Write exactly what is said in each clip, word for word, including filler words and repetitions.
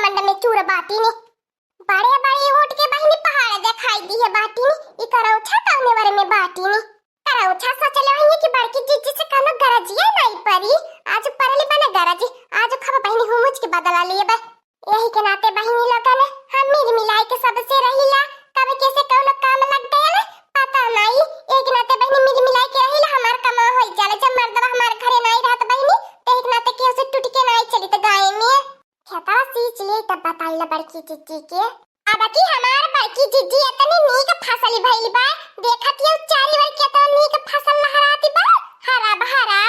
मंड में चूर बाटी नी। बड़े बड़े ऊँट के बहिनी पहाड़ देखाई दिहे बाटी नी। ई करौछा कौने वर में बाटी नी? करौछा सोचले होइहे कि बड़की जिज्जी से कौनो गरजिया नाई परी। आज परली बने गरजी, आज खब बहिनी हुमुच के बदला लिए बे। यही के नाते बहिनी लोगन, हम मिल मिलाई के सबसे रहिला। कब कैसे कौनो काम लग गयल, पता नाई। एक नाते बहिनी मिल मिलाई के रहिला, हमार कमावा होई जाला। जब मर्दवा हमार घरे नाई रहत बहिनी, तो एक नाते केहू से टूट के नाई चली त गाय में। खेतवा सींच लिए तब बताइला बड़की जिज्जी के। अब की हमार बड़की जिज्जी इतनी नीक फसल भइल बा, देखत हियौ चारी ओर केतना नीक फसल लहरात बा, हरा भरा।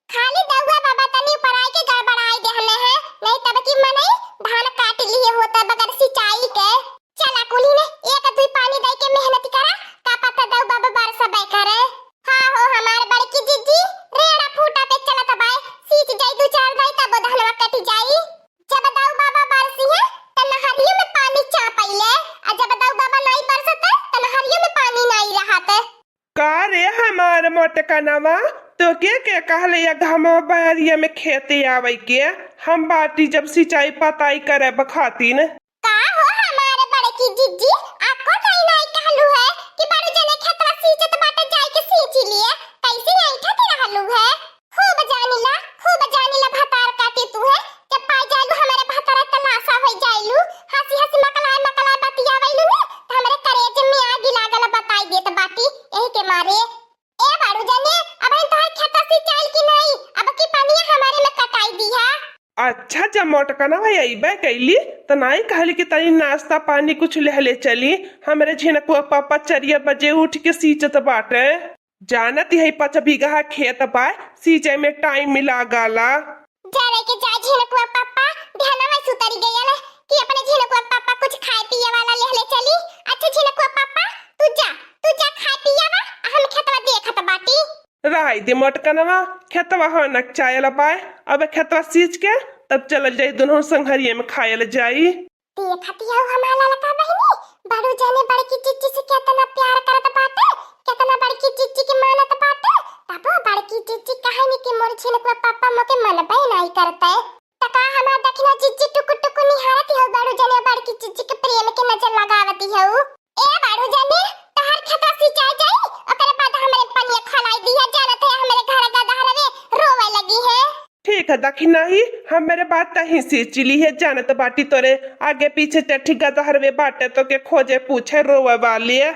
खाली दउआ बाबा तनी ऊपर आए के गड़बड़ाई देहले हैं, नहीं तब की मनई धान काट लिए होता बगैर सिंचाई के। चला कुली ने एक दुई पानी दे के मेहनत करा, का पता दउ बाबा बरसबे करे। हाँ हो हमार बड़की जिज्जी, रेड़ा फूटा पे चलत बाय, सींच जाई दू चार दाई तब धनवा कट जाई। जब दउ बाबा बरसी है त नहरियो में पानी चापैले, आ जब दउ बाबा नाई बरसत त नहरियो में पानी नाई रहत। का रे हमार मोटकनवा, तोके के कहले या घमवा बहरिया में खेते आवे के? हम बाटी जब सिंचाई पताई करे बखातिन। का हो हमार बड़की जिज्जी, आपको नाई नाई कहलू है कि बड़ू जने खेतवा सींचत बाटे, जाई के सींच लिए, कैसे ऐठत रहलू है? खूब जानिला, खूब जानिला भतार काटी तू है, जब पाई जालू हमारे भतार त लाशा होई जाइलू, हंसी हंसी मकलाए मकलाए बतियावैलू ने, त हमरे करेज में आगी लागल बताई देत बाटी, यही के मारे। ए बाड़ू जाने, अबहिन तोहार खेतवा सिंचाइल कि नाई? अब की पनिया हमारे में कटाई दिहा। अच्छा, जब मोटकनवा अइबे कैली, त नाई कहली कि तनी नाश्ता पानी कुछ लेहले चली। हमरे झिनकुआ पापा चरिया बजे उठ के सींचत बाटे। जानत हई, पाँच बीघा खेत बा, सींचे में टाइम लागला। जा रे के जा झिनकुआ पापा, ध्यानवा सुतरी गयल कि अपने झिनकुआ पापा कुछ खाए पिए वाला लेहले चली। अच्छा झिनकुआ पापा, तू जा, तू जा खाए पिए बा, हम खेतवा देखत बाटी। रहाई दे मोटकनवा, खेतवा हो नकचायल बाय, अब खेतवा सींच के तब चलल जाई दुनहु संघरिया में खायल जाई। देखत हऊ हमार ललका बहिनी, बड़ू जने बड़की जिज्जी से केतना प्यार करत बाटे, केतना बड़की जिज्जी के मानत बाटे, तबो बड़की जिज्जी कहे नी कि मोर झिनकुआ पापा मोके मनबे नाई करते। त का हमार दखिना जिज्जी टुकुर टुकुर निहारत हऊ, बड़ू जने बड़की जिज्जी के प्रेम के नजर लगावत हऊ। ए बड़ू जने, तोहर खेतवा सिंचाई जाई, ओकरे बाद हमरे पनिया खोलाई दिहा, जानत है हमरे घर गदहरवे रोवे लगी है। ठीक है दखिना ही, हमरे बात तही सींच लिहे, जानत बाटी तोरे आगे पीछे चट्ठी गदहरवे बाटे तोके खोजे पूछे रोवे वाली। ए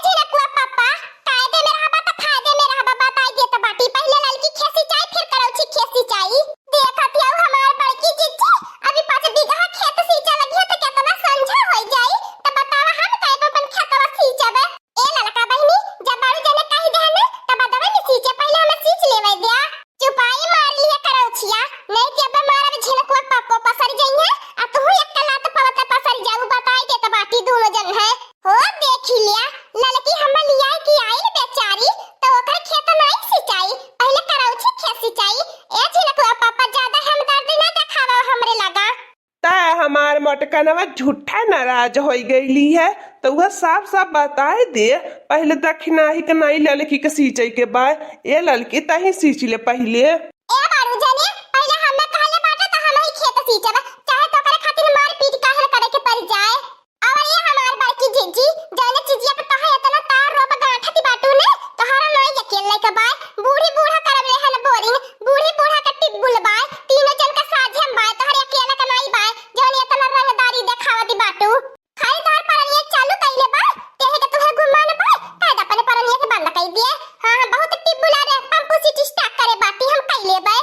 झिनकुआ पापा, कायदे में रहबा त फायदे में रहबा, बताई देत बाटी, पहिले ललकी खेत सिंचाई, फिर करौछी खेत सिंचाई। देखत हऊ हमार बड़की जिज्जी, अभी पाँच बीघा खेत सींचे लगी है त केतना संझा होई जाई, त बतावा हम कैसे अपन खेतवा सींचबे? ए ललका बहिनी, जब बड़ू जने कही देहन, तब बदवे में सींचे, पहिले हमें सींच लेवे द्या। चुपाई मार लिया करौछिया, नहीं कि अब मारब झिनकुआ पापो पसर जइहे, आ तुहू एक लात पवत पसर जाऊ, बताई देत बाटी दुनो जन है। हो देखी लिया, ललकी हम लिया कि आइल बेचारी, त ओकर खेत नाई सिंचाई, पहिले करौछी खेत सिंचाई। ए झिनकुआ पापा, ज्यादा हमदर्दी ना देखावा हमरे लगा। ता हमार मोटकनवा झूठा नाराज होई गईली है, त वह साफ साफ बताई दे, पहिले दखिना ही के नाई ललकी के सींचे के बा। ए ललकी, तही सींच ले पहिले। ए बड़ू जने, पहिले हमें कहले बाटे त हम ही खेत सींचब, चाहे तोकरे खातिर मार पीट काहे न करे के पड़ जाए। और ये हमार बड़की जिज्जी, जौने चीजिया पे तोहे इतना तार रोप गांठत बाटू ने, तोहरा नाई अकेले के बाय, बूढ़ी बूढ़ा करब लेहन बोरिंग, बूढ़ी बूढ़ा के टिब्बुल बाय, तीनों जन का साझे में बाय, तोहरे अकेले के नाई बाय, जौने इतना रंगदारी देखावत बाटू। खाली तोहर परनिया चालू कइले बा, तेहे के तुहे गुमान बा, कायदा अपने परनिया के बंद कइ दिए। हाँ, हाँ, बहुत टिब्बुल रे, पंपू सीटी स्टार्ट करे बाटी हम कइले बा।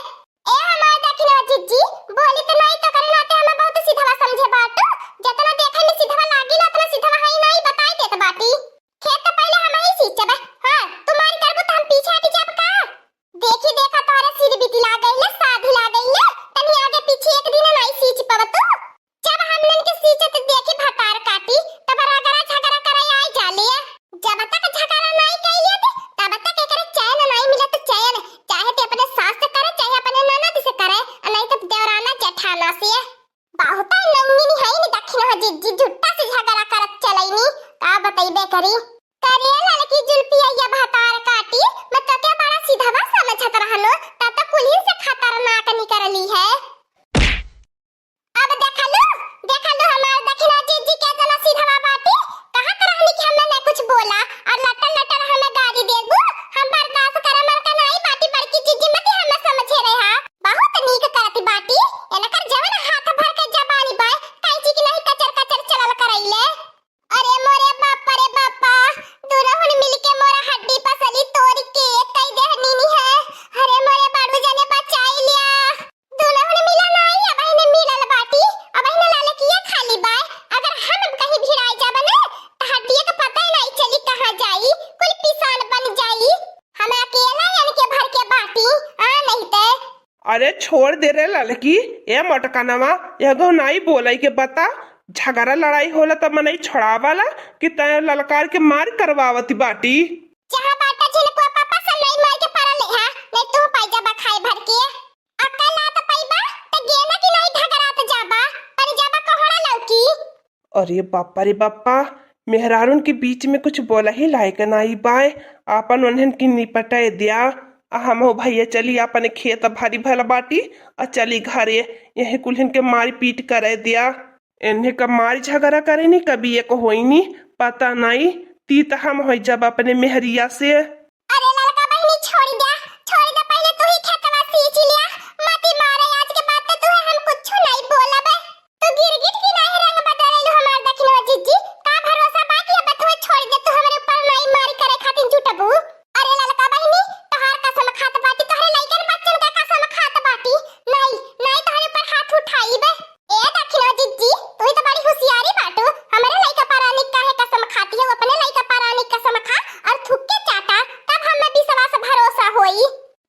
ए हमार दखिना जिज्जी, बोली त नाई त करे नाते हमें बहुत सीधवा समझे बाटू। जतना देखे में सीधवा लागिल, ओतना सीधवा हई नाई, बताई देत बाटी। खेत त पहिले हम ही सींचबे। हाँ, तू मार करबू त हम पीछे हट जाब का? देखी देखा तोहरे सिर बिटिला गइले, साधि ला गइले, तनी आगे पीछे एक दिन नाई सींच पवतू। जब हमनन के सींचत देखी भतार काटी, तब रगड़ा झगड़ा करे आई जाले। जब तक झगड़ा नाई कइले थे, तब तक एकरे चैन नाई मिलत चैन। चाहे ते अपने सास से करे, चाहे अपने ननद से करे, आ नाई तो देवराना जेठाना से। बहुत नंगिनी है नी दखिना जिज्जी, झूठा से झगड़ा करत चलैनी, का बतैबे करी। करिया ललकी जुल्फिया भतार काटी, मैं तो क्या बड़ा सीधवा समझत रहलो, ता तो कुल्ही से खतरनाक निकरली है। अब देखलू, अरे छोड़ दे रे ललकी, ए मोटकनवा, यह दो नाई बोलै के बता, झगड़ा लड़ाई होला त मनई छोड़ावाला कि तै ललकार के मार करवावत बाटी? जहाँ बाटा झिनकुआ पापा सब नाई मार के पड़ल है, नहीं तू पाई जाबा खाए भर के। अक्का लात पइबा त गेना की नाई ढगरात जाबा, पर जाबा कोहड़ा लौकी। अरे बापा रे बापा, मेहरारून के बीच में कुछ बोला ही लायक नाई बाय। आपन उन्हन की निपटाए दिया। आ हमहू भैया चली आपन खेत भारी भल बाटी, आ चली घरे। यही कुल्हन के मारी पीट करे दिया। इन्हें का मारी झगड़ा करे नी, कभी एक होई नी, पता नाई। तीत हम होई जब अपने मेहरिया से। अरे ललका बहिनी, छोड़ द्या, छोड़ द्या, पहिले तू ही खेतवा सींच लिया। मती मारे, आज के बाद तो तुहे हम कुछ नाई बोलब। तू गिरगिट की नाई रंग बदलेलू हमार दखिनवा जिज्जी। का भरोसा बा कि अब तुहे छोड़ दे, तू हमरे ऊपर नाई मारी करे खातिर जुटबू? अरे ललका बहिनी, तोहार कसम खात बाटी, तोहरे लइकन बच्चन का कसम खात बाटी। नाई, नाई तोहरे ऊपर हाथ उठाइबे। ए दखिनवा जिज्जी, तू ही तो बड़ी होशियारी बाटू। हमरे लइका परानी काहे कसम खाती है, अपने लइका परानी कसम खा और थुक के चाटा, तब हमें विश्वास भरोसा होई।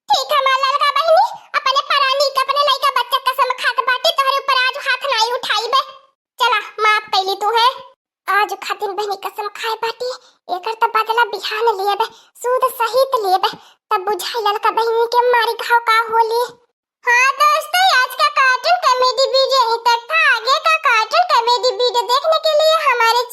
ठीक है, हमार ललका बहिनी, अपने परानी के, अपने लइका बच्चा कसम खात बाटी, तोहरे ऊपर आज हाथ नाई उठाइबे। चला, माफ कैली तू है। आज खातिन बहिनी कसम खाए बाटी, एकर त बदला बिहान लेबे, सूद सहित लेबे, तब बुझाई ललका बहिनी के मारी घाव का होली। हाँ दोस्तों, आज का कार्टून कॉमेडी वीडियो यहीं तक था। आगे का कार्टून कॉमेडी वीडियो देखने के लिए हमारे